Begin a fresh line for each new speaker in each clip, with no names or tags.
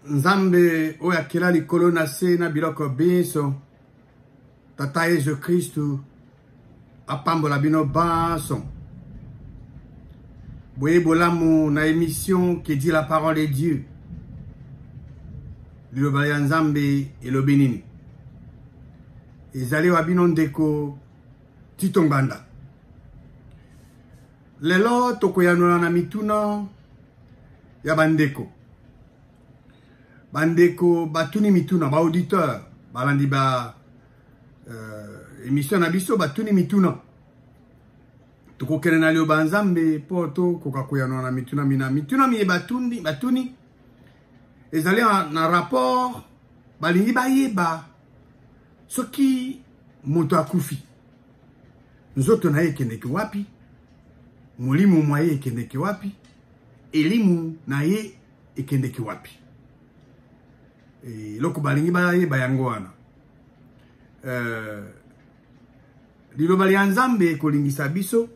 Nzambe oyo akela likolo na se na biloko binso, Tata Yesu Kristu apambola bino banso. Boye bolamu na émission qui dit la parole de Dieu. Liloba ya Nzambe elobi nini? Ezali wa bino ndeko Tito Ngbanda. Lelo tokoyanola na mituna ya bandeko. Bandeko batuni mituna, ba auditeur balandi ba émission na biso batuni mituna. Tokokende na liloba ya Nzambe mpo tokoka koyanola na mituna mina. Mituna miye batuni ezali na rapport, balingi bayeba soki moto akufi nzoto na ye ekendeke wapi, molimo mwa ye ekendeke wapi, elimu na ye ekendeke wapi. Eloko balingi bayeba yango wana. Liloba lya Nzambe ekolingisa biso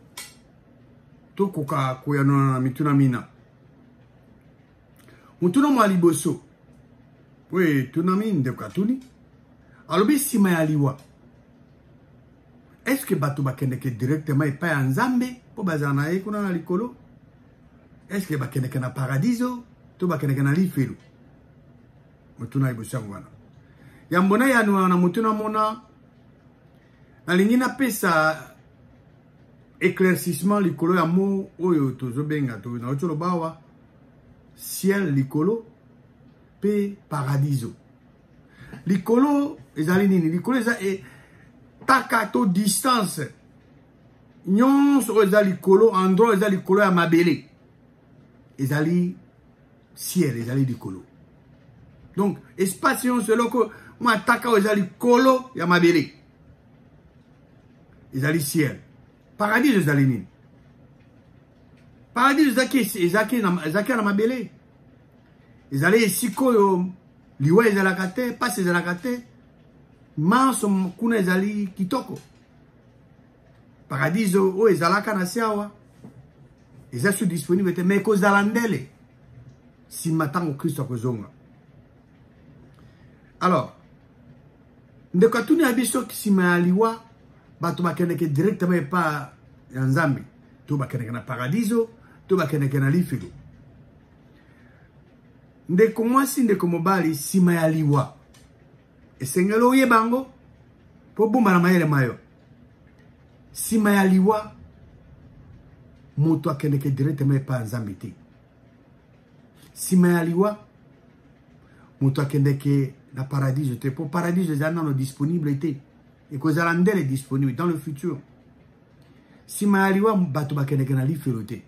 tokoka koyanola na mituna mina. Motuna mwa liboso oyo etunami, ndeko atuni, alobi nsima ya liwa est-ce que bato bakendeke directement epai ya Nzambe mpo bazala na ye kuna na likolo? Est-ce que bakendeke na paradiso to bakendeke na lifelo? Motuna liboso yango wana. Yambo na yanola na motuna mona, nalingi napesa éclaircissement likolo ya mot oyo tozobenga to nauti oloba awa, ciel likolo pe paradiso. Likolo ezali nini? Likolo eza taka to distance nyonso oyo eza likolo, endroit eza likolo ya mabele ezali ciel, ezali likolo. Donc espace nyonso eloko mwa taka oyo eza likolo ya mabele ezali ciel. Paradiso ezali nini? Paradiso ezalaki na mabele, ezali esika oyo liwa ezalaka te, pasi ezalaka te, manso kuna ezali kitoko. Paradiso oyo ezalaka na se awa eza su disponible te, mais ekozala ndele nsima ntango Kristo akozonga. Alors ndeko atuni ya biso nsima ya liwa bato bakendeke directement epa ya Nzambe, to bakendeke na paradiso to bakendeke na lifelo. Ndeko mwasi, ndeko mobali, nsima ya liwa esengeli oyeba yango mpo bumba na mayele mayo. Nsima ya liwa moto akendeke directement epa ya Nzambe te. Nsima ya liwa moto akendeke na paradiso te, mpo paradiso ezali nano disponible te, ekozala ndele disponible dans le futur. Nsima ya liwa bato bakendeke na lifelo te.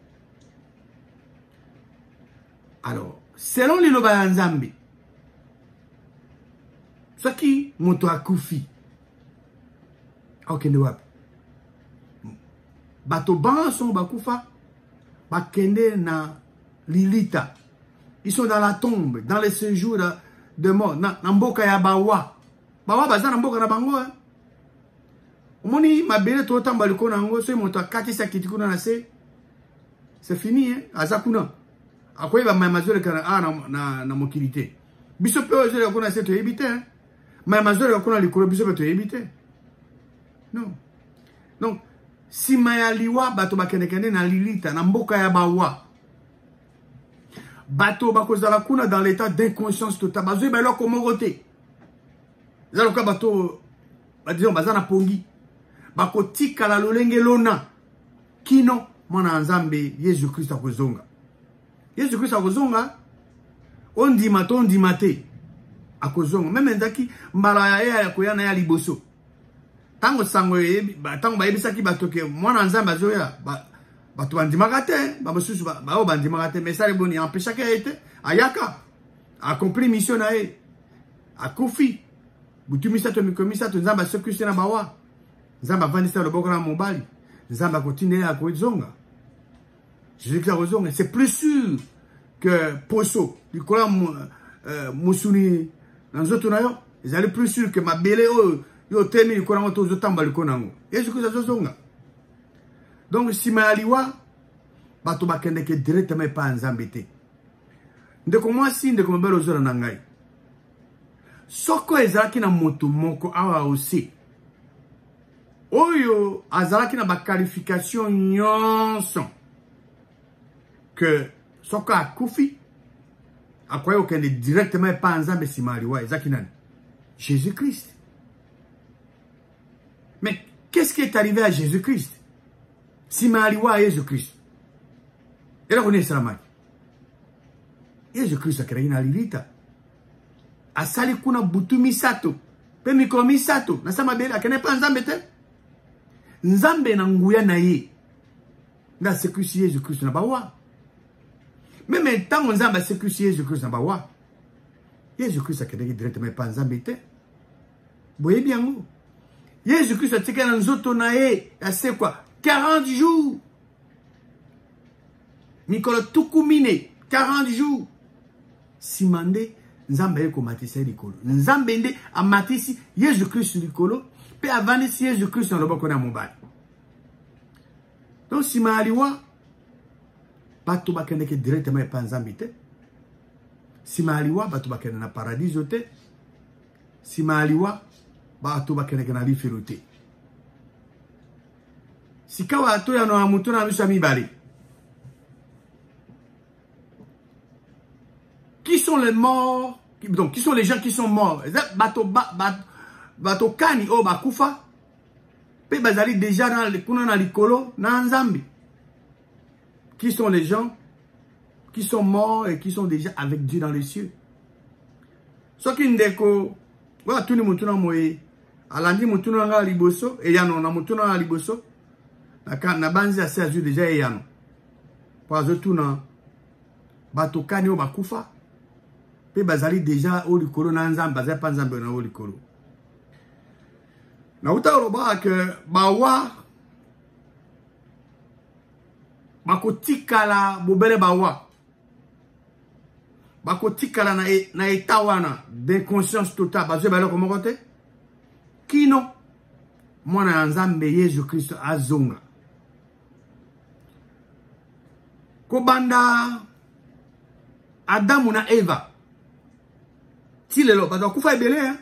Alors selon liloba ya Nzambe, soki moto akufi akokende wapi? Bato banso bakufa bakende na lilita, ils sont dans la tombe, dans les séjours de mort, na mboka ya bawa. Bawa baza na mboka na bango, hein? Omoni mabele totamba likolo na yango, soki moto akatisi akiti kuna na se, c'est fini, hein? Aza kuna akoyeba mai mazoleka na mokili te. Biso mpe oyo ezoleka kuna se toyebi te, hein? Mai mazoleka kuna likolo biso mpe toyebi te. Non. Donc nsima ya liwa bato bakendekende na lilita, na mboka ya bawa. Bato bakozala kuna dans l'état d'inconscience totale, bazoyeba eloko moko te. Eza lokola bato disons baza na pongi, bakotikala lolenge lona kino mwana ya Nzambe Yesu Kristo akozonga. Yesu Kristo akozonga, ondima to ondima te, akozonga. Meme ezalaki mbala ya ye ya koya na ye ya liboso, ntango sango eyebi, ntango bayebisaki bato ke mwana ya Nzambe azoya, bato bandimaka te, bamosusu baoyo bandimaka te, mais esali boni, empêchaki ye te, ayaka, accompli mission na ye, akufi butu misato mikolo misato, Nzambe asekwisi na bawa, Nzambe avandisi loboko na mobali, Nzambe akotinda ye akozonga. Jésus-Christ akozonga, c'est plus sûr que poso likolo ya mosuni na nzoto na yo ezali plus sûr que mabele oyo yo otemi likolo yango to ozotamba likolo na yango. Yesu Christ azozonga. Donc nsima ya liwa bato bakendeke directement epai ya Nzambe te. Ndeko mwasi, ndeko mobali ozolanda ngai, soko ezalaki na moto moko awa ose oyo azalaki na baqualification nyonso que soko akufi akoki kokende directement epai ya Nzambe nsima ya liwa, ezalaki nani? Jésus Christ. Mais qu'est-ce qui est arrivé à Jésus Christ nsima ya liwa ya Yesu Christ? Eloko nini esalamaki? Yesu Kristo akendaki na lilita, asali kuna butu misato mpe mikolo misato na sa mabele, akendaki mpa Nzambe te. Nzambe na nguya na ye nde asekwisi Yesu Kristo na bawa. Meme ntango Nzambe asekwisi Yesu Kristo na bawa, Yesu Kristo akendaki directement epa Nzambe te. Boyebi yango. Yesu Kristo atikali na nzoto na ye asekwa 40 jours, mikolo 40, 40 jours. Nsima nde Nzambe aye komatisa ye likolo. Nzambe nde amatisi Yesu Kristo likolo mpe avandisi Yesu Kristo na loboko na mobali. Donc nsima ya liwa bato bakendeke directement epa Nzambe te. Nsima ya liwa bato bakende na paradiso te. Nsima ya liwa bato bakendeke na lifelo te. Sikawa toyano ya moto na biso ya mibale. Qui sont les morts? Donc, qui sont les gens qui sont morts? Bato, ba, ba, bato kani oyo bakufa mpe bazali déjà na, kuna na likolo na Nzambe. Qui sont les gens qui sont morts et qui sont déjà avec Dieu dans les cieux? Soki ndeko oyo atuni motuna moye alandi motuna nga liboso, eyano na motuna na liboso, nabanzi asi azwi déjà eyano, mpo azotuna bato kani oyo bakufa mpe bazali deja oyo likolo na Nzambe, bazali mpa Nzambe na oyo likolo. Nauta kolobaka ke bawa bakotikala bobele bawa, bakotikala na, e, na eta wana d'inconscience totale, bazwi baloko moko te kino mwana ya Nzambe Yesu Kristo azonga. Kobanda Adamu na Eva ti lelo bato bakufa ebele, hein?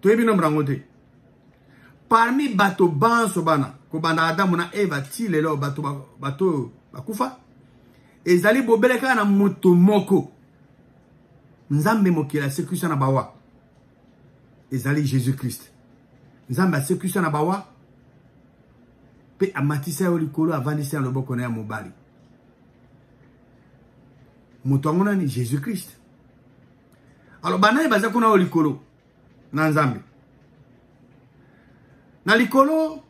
Toyebi nombre yango te. Parmi bato banso bana kobanda Adamu na Eva ti lelo bato bato bakufa, ezali bobele kaka na moto moko Nzambe mokili asekwisa na bawa, ezali Jésus Christ. Nzambe asekwisa na bawa mpe amatisa yo likolo, avandisi na loboko na ya mobali. Moto yango nani? Jésus Christ. Alors banani baza kuna oyo likolo na Nzambe? Na likolo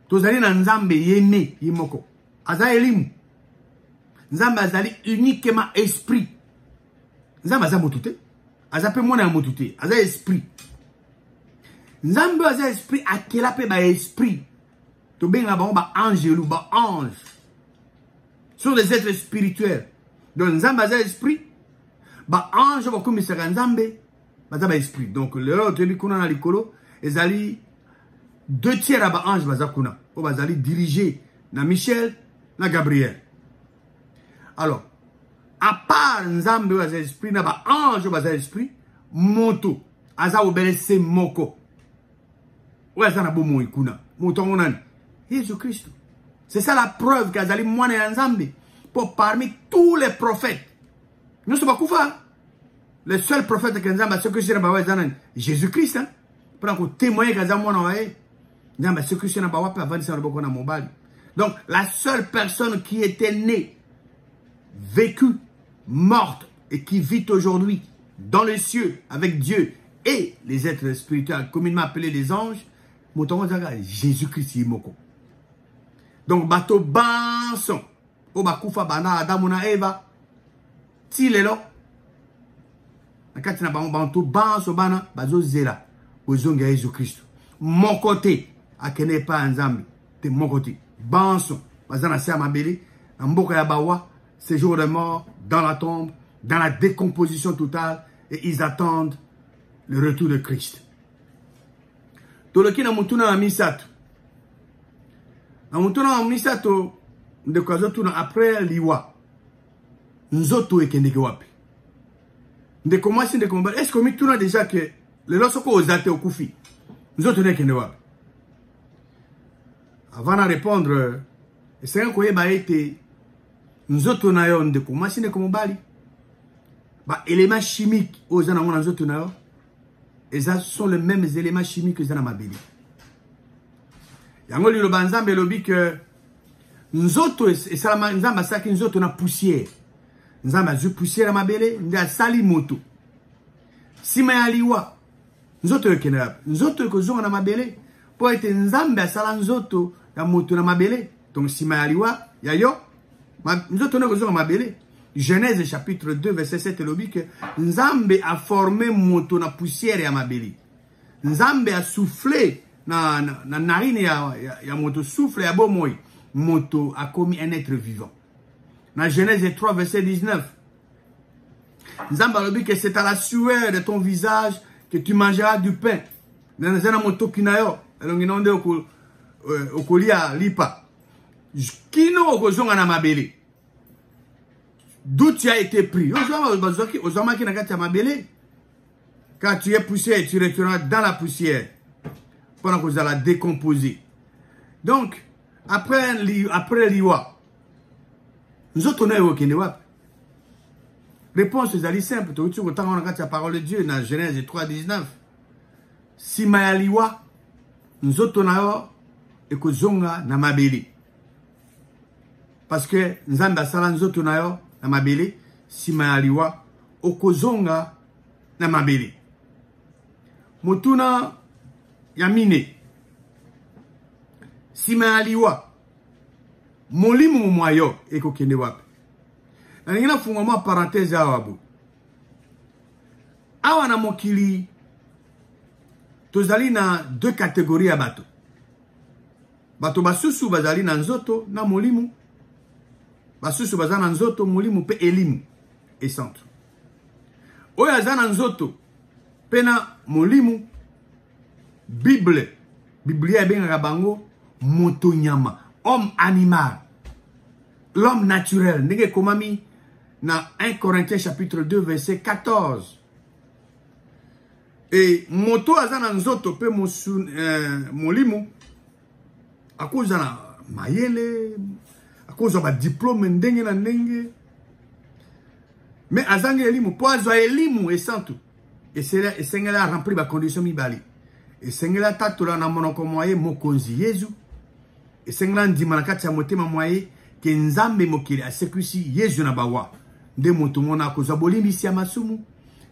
tozali na Nzambe ye ne ye moko, aza elimu. Nzambe azali uniquement esprit. Nzambe aza motu te, aza mpe mwana ya motu te, aza esprit. Nzambe aza esprit, akela mpe ba esprit, tobengaka bango ba angelu, ba ange, sont des êtres spirituels. Donc Nzambe aza esprit, ba ange bakumisaka Nzambe baza ba esprit. Donc lelo toyebi kuna na likolo ezali 2/3 ya ba ange baza kuna, oyo bazali dirige na Michel na Gabriel. Alors à part Nzambe oyo aza esprit na ba ange oyo baza esprit, moto aza obele se moko oyo aza na bomoi kuna. Moto yango nani? Yesu Kristo. C'est ça la preuve qu'azali mwana ya Nzambe. Po parmi tous les prophètes nyonso bakufa, le seul prophète que Nzambe asekwisi na bawa eza nani? Jésus Christ, hein? Mpona kotémoigner ke aza mwana wa ye, Nzambe asekwisi na bawa mpe avandisa na loboko na mobali. Donc la seule personne qui était née, vécue, morte et qui vit aujourd'hui dans les cieux avec Dieu et les êtres spirituels communément appelés les anges, moto yango azalaka Jésus Christ ye moko. Donc bato banso oyo bakufa banda Adamu na Eva ti lelo, na kati na bango banto banso bana bazozela bozongi ya Yesu Kristo. Moko te akende epai ya Nzambe te, moko te. Banso baza na se ya mabele, na mboka ya bawa, séjour de mort, dans la tombe, dans la décomposition totale, et ils attendent le retour de Christ. Toloki na motuna ya misato. Na motuna ya misato, ndeko azotuna après liwa nzoto ekendeke wapi? Ndeko mwasi, ndeko mobali, est ce que omituna déjà que lelo soki oza te, okufi, nzoto na ekende wapi? Avant na répondre, esengi koyeba ete nzoto na yo, ndeko mwasi, ndeko mobali, baélément chimique oyo eza nango na nzoto na yo eza sont les mêmes éléments chimiques eza na mabele. Yango liloba Nzambe elobi ke nzoto esalama, Nzambe asalaki nzoto na poussière. Nzambe azwi poussière ya mabele nde asali moto. Nsima ya liwa, nzoto ekende wapi? Nzoto ekozonga na mabele, mpo ete Nzambe asala nzoto ya moto na mabele. Donc nsima ya liwa ya yo, nzoto nde ekozonga mabele. Genèse chapitre 2 verset 7 elobi ke Nzambe aforme moto na poussière ya mabele. Nzambe asouffle na narine ya moto souffle ya bomoi, moto akomi un être vivant. Na Genèse 3 verset 19, Nzambe alobi que c'est à la sueur de ton visage que tu mangeras du pain. Eza na motoki na yo, elongi na yo nde okolia lipa kino okozonga na mabele d'où tu as été pris. Ozwamaki na kati ya mabele. Quand tu es poussière, tu retourneras dans la poussière mpona kozala décomposé. Donc après liwa, nzoto na yo okende wapi? Réponse ezali simple, tokuti kotanga na kati ya parole de Dieu na Genèse 3 19. Nsima ya liwa, nzoto na yo ekozonga na mabele, parce que Nzambe asala nzoto na yo na mabele. Nsima ya liwa, okozonga na mabele. Motuna ya mine: nsima ya liwa, molimo mwa yo ekokende wapi? Nalingi nafunga mwa parenthèse awa. Bo awa na mokili, tozali na deux catégories ya bato. Bato basusu bazali na nzoto na molimo, basusu baza na nzoto, molimo mpe elimu esantu. Oyo aza na nzoto mpe na molimo, Bible, Biblia ebengaka bango moto nyama, homme animal, l'homme naturel, ndenge ekomami na 1 Corinthiens chapitre 2 verset 14. E moto aza na nzoto mpe molimo akozwa na mayele, akozwa badiplôme ndenge na ndenge, mais azangi elimo. Mpo azwa elimu esantu, esengeli aremplir bacondition mibale: esengeli atatola na monoko mwa ye Mokonzi Yezu, esengeli andima na kati ya motema mwa ye ke Nzambe mokili asekwisi Yezu na bawa. Nde moto mona akozwa bolimbisi ya masumu,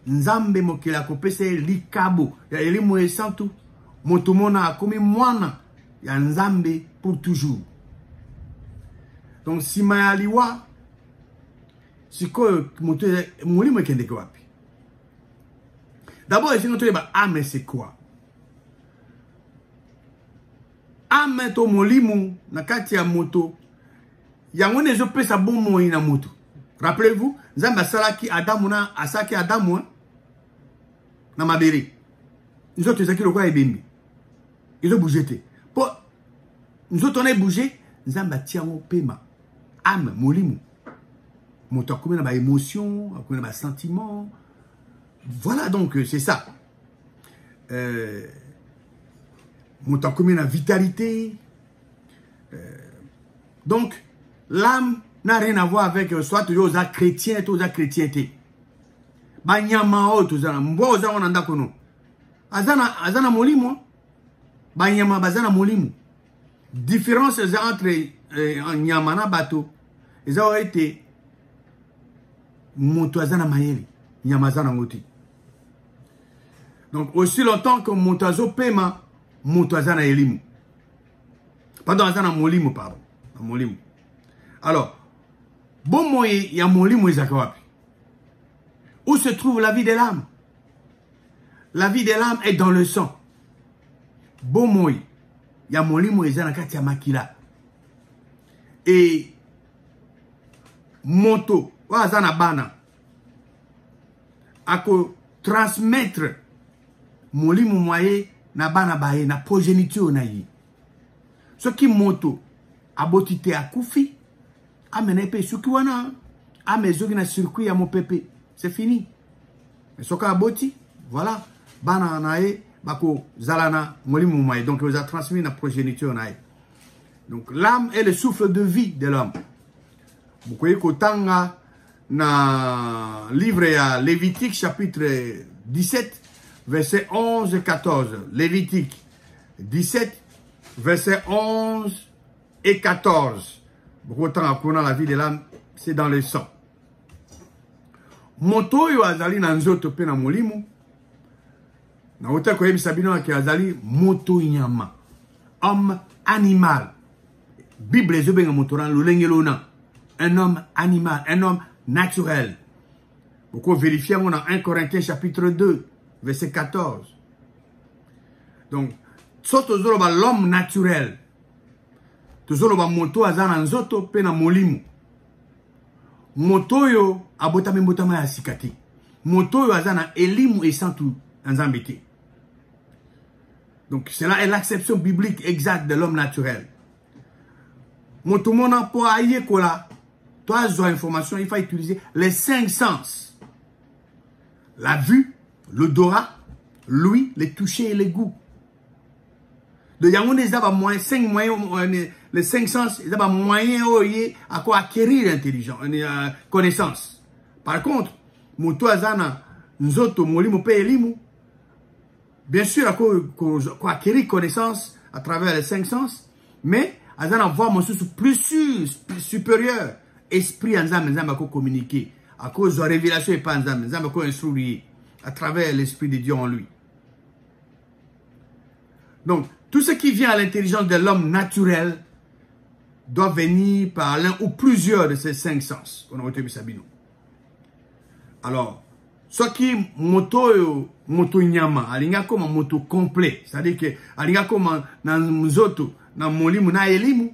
Nzambe mokili akopesa ye likabo ya elimu esantu, moto mona akomi mwana ya Nzambe pour toujours. Donc nsima ya liwa sikoyo, moto molimo ekendeke wapi? D'abord esengi toyeba âme, c'est quoi âme to molimo na kati ya moto. Yango nde ezopesa bomoi na moto. Rappelez-vous, Nzambe asalaki Adamu na asalaki Adamu na mabele. Nzoto ezalaki lokola ebembe, ezobouge te. Mpo nzoto wana ebouge, Nzambe atia yango pema, âme, molimo. Moto akomi na baémotion, akomi na basentiment. Voilà, donc c'est ça. Moto akomi na vitalité. Donc l'âme n'a rien à voir avec soit yo oza chrétien to oza chrétien te. Banyama oyo toza na mbwa, oza wana ndako no, aza na molimo. Banyama baza na molimo. Différence eza entre nyama na bato eza oyo ete moto aza na mayele, nyama aza nango te. Donc aussi longtemps que moto azopema, moto aza na elimo, pardon, aza na molimo, pardon, na molimo. Alors bomoi ya molimo ezalaka wapi? Où se trouve la vie de l'âme? La vie de l'âme est dans le sang. Bomoi ya molimo eza na kati ya makila. E moto oyo aza na bana akotransmettre molimo mwa ye na bana baye, na progéniture na ye. Soki moto aboti te, akufi, âme na ye mpe esuki wana. Âme ezoki na circuit ya mopepe, c'est fini. Mais soki aboti, voilà, bana na ye bakozala na molimo mwa ye, donc eza transmis na progéniture na ye. Donc l'âme est le souffle de vie de l'homme. Bokoki kotanga na livre ya Lévitique chapitre 17 verset 11 et 14. Lévitique 17 verset 11 et 14. Bokotanga kuna, la vie de l'âme, c'est dans le sang. Moto oyo azali na nzoto mpe na molimo, nauta koyebisa bino ake azali moto nyama, homme animal. Bible ezobenga moto na lolenge lona un homme animal, un homme naturel. Boko vérifier yango na 1 Corinthiens chapitre 2 verset 14. Donc so tozoloba l'homme naturel, tozoloba moto aza na nzoto mpe na molimo, moto oyo abotami mbotama ya sika te, moto oyo aza na elimu esantu ya Nzambe te. Donc cela est l'acception biblique exacte de l'homme naturel. Moto mona mpo ayekola to azwa information, il faut utiliser les 5 sens: la vue, l'odorat, l'ouïe, le toucher et le goût. Donc yango nde eza bamoyen, 5 moyens, les 5 sens eza bamoyen oyo ye ako acquérir intelligence, connaissance. Par contre, moto aza na nzoto, molimo mpe elimu, bien sûr ako acquérir connaissance à travers les 5 sens, mais aza na voie mosusu plus sûr, supérieure, esprit ya Nzambe. Nzambe akocommuniquer, akozwa révélation epa Nzambe, Nzambe akoinstruire ye à travers l'esprit de Dieu en lui. Donc tout ce qui vient à l'intelligence de l'homme naturel doit venir par l'un ou plusieurs de ces 5 sens. On a retenu Sabino. Alors, soki moto oyo moto nyama alingi akoma moto complet, c'est-à-dire que alingi akoma na nzoto, na molimo, na elimu,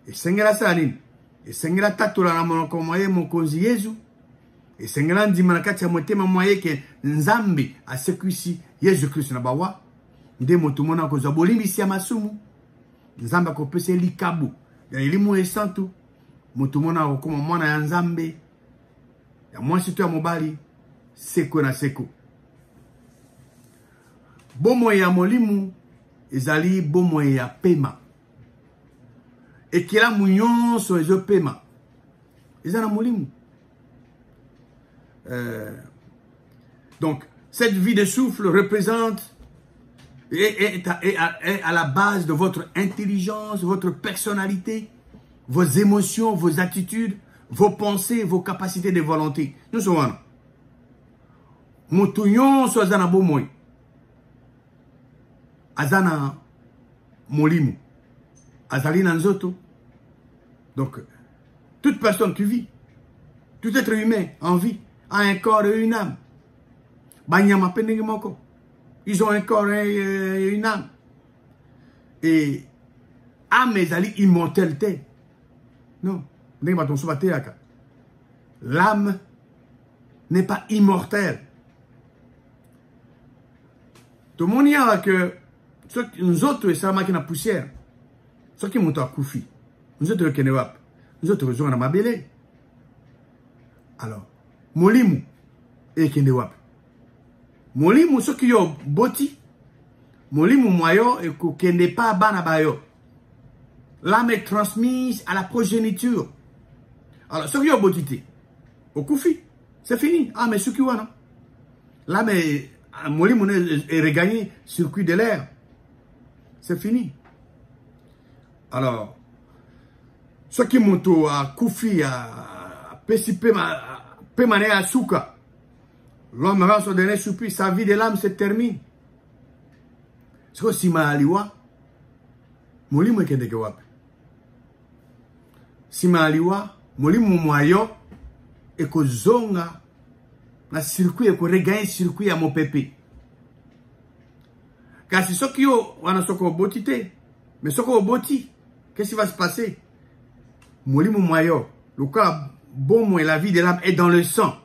esengeli asala nini? Esengeli atatola na monoko mwa ye Mokonzi Yezu, esengeli andima na kati ya motema mwa ye ke Nzambe asekwisi Yezu Kristo na bawa, nde moto mona akozwa bolimbisi ya masumu, Nzambe akopesa ye likabo ya elimu esantu, moto mona akokoma mwana ya Nzambe ya mwasi to ya mobali seko na seko. Bomoi ya molimo ezali bomoi ya pema. Ekelamu nyonso ezopema eza na molimo. Donc cette vie de souffle représente et est à la base de votre intelligence, votre personnalité, vos émotions, vos attitudes, vos pensées, vos capacités de volonté. Nous sommes wana. Moto nyonso aza na bomoi, aza na molimo, azali na nzoto. Donc toute personne qui vit, tout être humain en vie a un corps et une âme. Banyama pe ndenge moko, ils ont un corps et une âme. Et âme ezali immortelle te. Non, ndenge bato mosusu bateyaka, l'âme n'est pas immortelle. Tomoni awa ke soki nzoto esalamaki na poussière, soki moto akufi, nzoto ekende wapi? Nzoto ekozonga na mabele. Alors molimo ekende wapi? Molimo, soki yo boti, molimo mwa yo ekokende pa bana ba yo. L'âme est transmise à la progéniture. Alors soki yo boti te, okufi, c'est fini. Ah, mais soki wana l'âme est, molimo est regagné circuit de l'air, c'est fini. Alors soki moto akufi, apesi pema na ye ya suka, l'homme rend son dernier soupir, sa vie de l'âme se termine. Sikoyo nsima ya liwa, molimo ekendeke wapi? Nsima ya liwa, molimo mwa yo ekozonga na circuit, ekoregagne circuit ya mopepe. Kasi soki yo wana, soki oboti te, mais soki oboti, qu'est-ce qui va se passer? Molimo mwa yo, lokola bomoi, la vie de l'âme est dans le sang,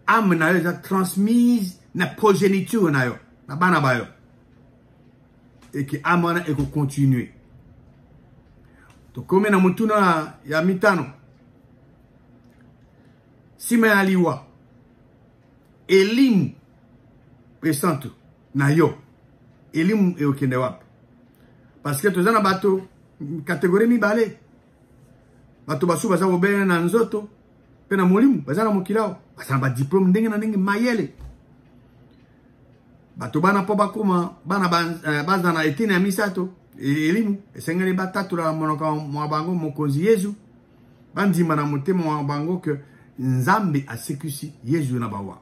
âme na yo eza transmise na progéniture na yo, na bana ba yo, eke âme wana ekocontinue. Tokomi na motuna ya mitano. Nsima ya liwa, Elimu esantu na yo, elimu ekokende wapi? Parce que toza na bato catégorie mibale. Bato basusu baza kobela na nzoto mpe na molimo, baza na mokili awa, baza na badiplome ndenge na ndenge, mayele. Bato bana mpo bakoma bana baza na eteni ya misato elimu, esengeli batatola monoko mwa bango mokonzi Yezu, bandima na motema mwa bango ke Nzambe asekwisi Yezu na bawa,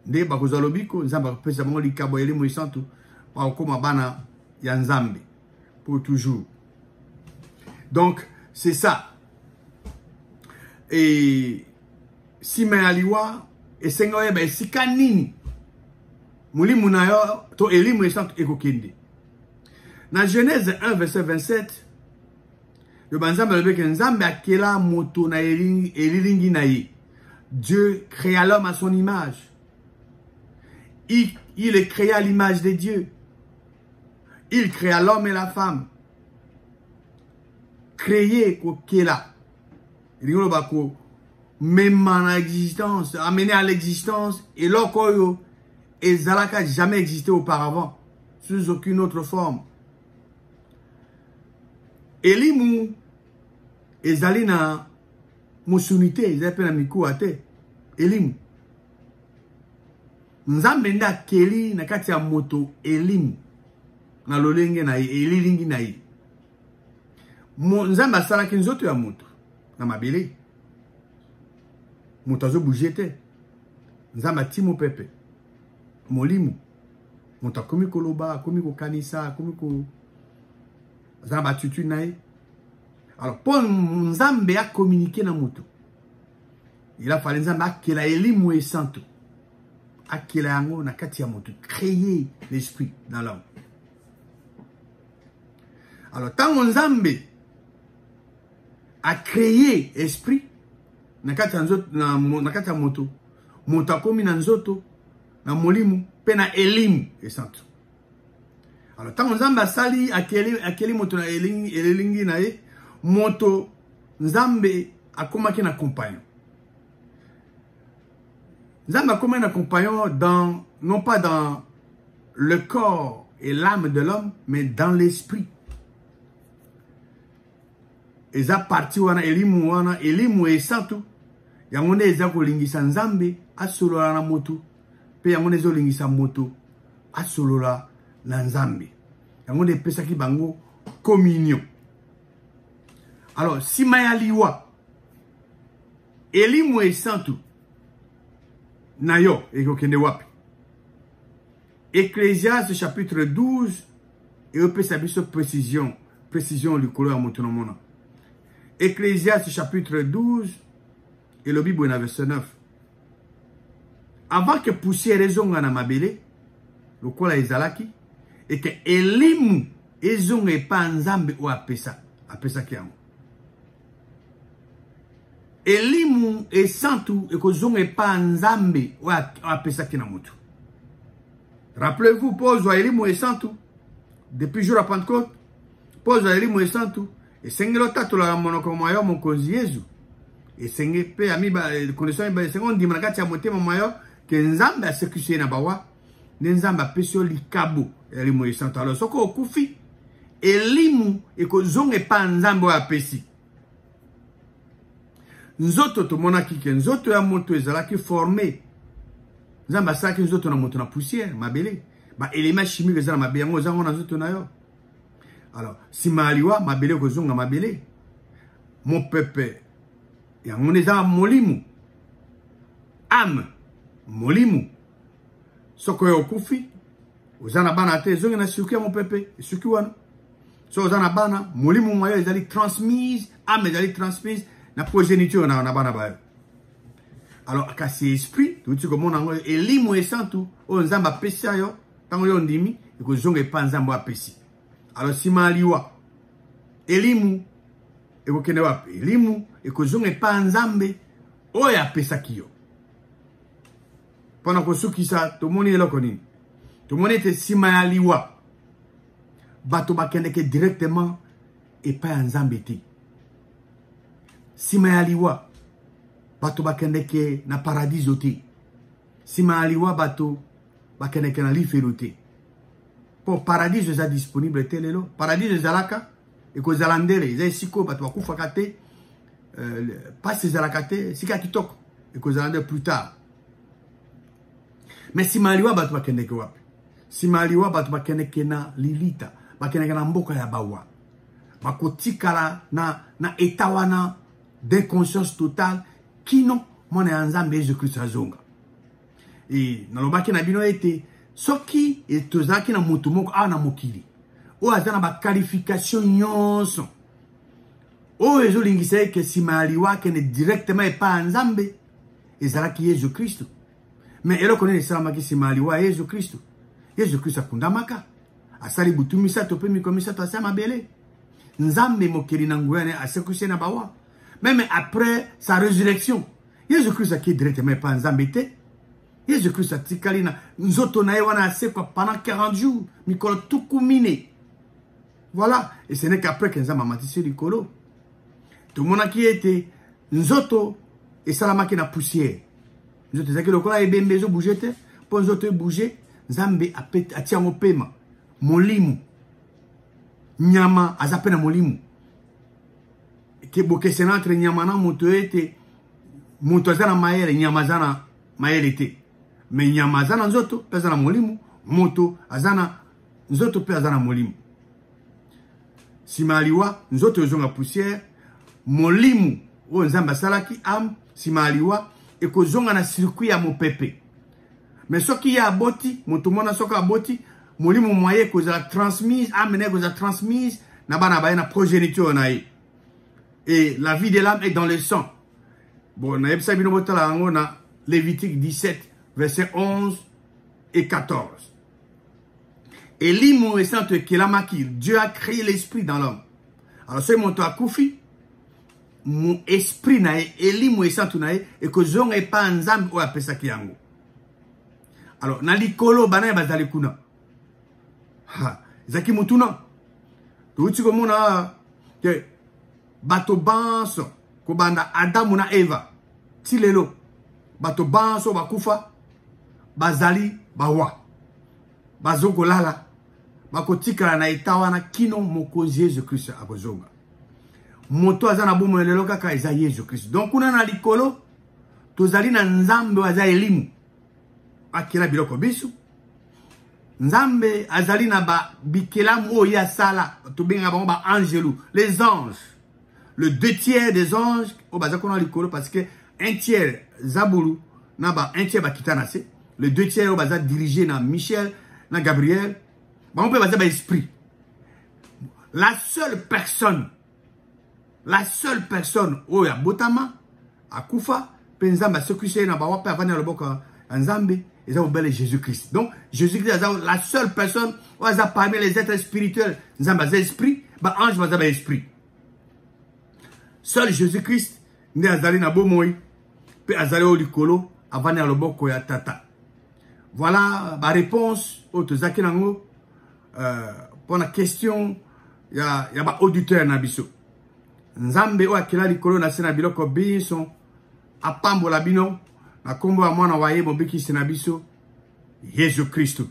nde bakozwa lobiko. Nzambe akopesa bango likabo ya elimu esantu, bakokoma bana ya Nzambe pour toujours. Donc c'est ça. Et nsima ya liwa, esenga oyeba esika nini molimo na yo to elimu esantu ekokende. Na Genèse 1 verset 27, loba Nzambe alobeki, Nzambe akela moto na elilingi na ye. Dieu créa l'homme à son image. Il est créé à l'image de Dieu. Il créa l'homme et la femme. Créer, kokela, elingi oloba komema na existence, amener à l'existence eloko oyo ezalaka jamais existé auparavant sous aucune autre forme. Elimu ezali na mosuni te, ezali mpe na mikuwa te. Elimu, Nzambe nde akeli na kati ya moto elimu na lolenge na ye, elilingi na ye. Nzambe asalaki nzoto ya moto na mabele, moto azobouge te. Nzambe ati mopepe, molimo, moto akomi koloba, akomi kokanisa, akomi ko aza na baattitude na ye. Alors mpo Nzambe acommunique na moto, il a fallu Nzambe akela elimu esantu, akela yango na kati ya moto, créer l'esprit dans l'homme. Alors ntango Nzambe acréer esprit na kati ya nzoto, na kati ya moto, moto akomi na nzoto, na molimo mpe na elimu esantu. Alors ntango Nzambe asali, akeli moto na elilingi na ye, moto Nzambe akomaki na compagnon. Nzambe akomaki na compagnon dans, non pas dans le corps et l'âme de l'homme, mais dans l'esprit. Eza parti wana, elimu wana, elimu esantu, yango nde eza kolingisa Nzambe asolola na moto, mpe yango nde ezolingisa moto asolola na Nzambe. Yango nde epesaki bango communion. Alors nsima ya liwa, elimu esantu na yo ekokende wapi? Ecclésiaste chapitre 12 eyopesa biso précision likolo ya moto na mona. Ecclésiaste chapitre 12 elobi boye na verset 9: avant que poussière ezonga na mabele lokola ezalaki, eke elimu ezonga epa Nzambe oyo apesaki yango. Elimu esantu ekozonga epa Nzambe oyo apesaki na moto. Rappelez-vous, mpo ozwa elimu esantu depuis jour ya Pentecôte, mpo ozwa elimu esantu, esengeli otatola na monoko mwa yo mokonzi Yezu. Esenge mpe ya condition mibale: esenge ondima na kati ya motema mwa yo ke Nzambe asekwisi ye na bawa, nde Nzambe apesi yo likabo ya elimu esantu. Alors soki okufi, elimu ekozonga epa Nzambe oyo apesi. Nzoto, tomonaki ke nzoto ya moto ezalaki formé, Nzambe asalaki nzoto na moto na poussière, mabele, baélément chimique eza na mabe, yango ozango na nzoto na yo. Alors nsima ya liwa, mabele ekozonga mabele, mopepe yango nde eza molimo, âme, molimo. Soki oyo okufi, oza na bana te, ezongi na circuit ya mopepe, esuki wana. Soki oza na bana, molimo mwa yo ezali transmise, âme ezali transmise na progéniture na bana bayo. Alors kasi esprit, touti komona yango, elimo esantu oyo Nzambe apesi yo ntango yo ondimi, ekozonga epa Nzambe oyo apesi. Alors nsima ya liwa, elimu ekokende wapi? Elimu ekozonga epa Nzambe oyo apesaki yo. Mpona kosukisa, tomoni eloko nini? Tomoni ete nsima ya liwa, bato bakendeke directement epai ya Nzambe te. Nsima ya liwa, bato bakendeke na paradiso te. Nsima ya liwa bato bakendeke na lifelo te, mpo paradiso eza disponible te lelo. Paradiso ezalaka, ekozala ndele, eza esika oyo bato bakufaka te, mpasi ezalaka te, esika ya kitoko, ekozala nde plus tard. Mais nsima ya liwa bato bakendeke wapi? Nsima ya liwa bato bakendeke na lilita, bakendeke na mboka ya bawa, bakotikala na eta wana d'inconscience totale kino mwana ya Nzambe Yesu Kristo azonga. E nalobaki na bino ete soki tozalaki na moto moko awa na mokili oyo aza na baqualification nyonso oyo ezolingisa ye ke nsima ya liwa akende directement epai ya Nzambe, ezalaki Yesu Kristo. Me eloko nini esalamaki nsima ya liwa ya Yesu Kristo? Yesu Kristo akundamaka, asali butu misato mpe mikolo misato asia mabele. Nzambe mokeli na nguya na ye asekwisi ye na bawa. Meme après sa résurrection, Yesu Kristo akei directement epai ya Nzambe te. Yesu Kristo atikali na nzoto na ye wana asekwa pendant 40 jours, mikolo 40. Voilà, et ce n'est qu'après que Nzambe amatisi likolo. Tomonaki ete nzoto esalamaki na poussière. Nzoto ezalaki lokola ebembe, ezobouge te. Mpo nzoto ebouge, Nzambe atia yango pema, molimo. Nyama aza mpe na molimo. Bokesena entre nyama na moto ete moto aza na mayele, nyama aza na mayele te. Me nyama aza na nzoto mpe aza na molimo, moto aza na nzoto mpe aza na molimo. Nsima ya liwa nzoto ezonga poussière, molimo oyo Nzambe asalaki ame, nsima ya liwa ekozonga na circuit ya mopepe. Mais soki ye aboti moto mwana, soki aboti molimo mwa ye ekozala transmise, ame na ye ekozala transmise na bana baye, na progéniture na ye. Et la vie de l'âme est dans le sang. Bon, nayebisa bino botala yango na Lévitique 17 verset 11 et 14. Elimo esantu ekelamaki, Dieu a créé l'esprit dans l'homme. Alors soki moto akufi, mo esprit na ye, elimo esantu na ye ekozonga epai ya Nzambe oyo apesaki yango. Alors na likolo bana ye bazali kuna? Ezalaki motuna touti komona ke bato banso kobanda Adamu na Eva ti lelo, bato banso bakufa bazali bawa, bazokolala, bakotikala na eta wana kino mokonzi Yesu Kristo akozonga. Moto aza na bomoi lelo kaka eza Yesu Kristo. Donc kuna na likolo tozali na Nzambe oyo aza elimu, akela biloko biso. Nzambe azali na ba bikelamu oyo ye asala, tobengaka bango ba angelu, les anges. Le deux tiers des anges oyo baza kuna likolo, parce que un tiers zabulu na ba un tiers bakita na se. Le deux tiers oyo baza dirigé na Michel na Gabriel, bango mpe baza ba esprit. La seule personne, la seule personne oyo abotama, akufa mpe Nzambe asekwisi ye na bawa mpe avandi na loboko ya Nzambe, eza bobele Jésus Christ. Donc Jésus Christ aza la seule personne oyo aza parmi les êtres spirituels. Nzambe aza esprit, ba ange baza ba esprit. Seul Jésus Christ nde azali na bomoi mpe azali oyo likolo avandi na loboko ya Tata. Voilà ba réponse oyo tozalaki nango mpona question ya ba auditeur na biso. Nzambe oyo akela likolo na se na biloko biso apambola bino na nkombo ya mwana wa ye mobikisi na biso Yesu Kristo.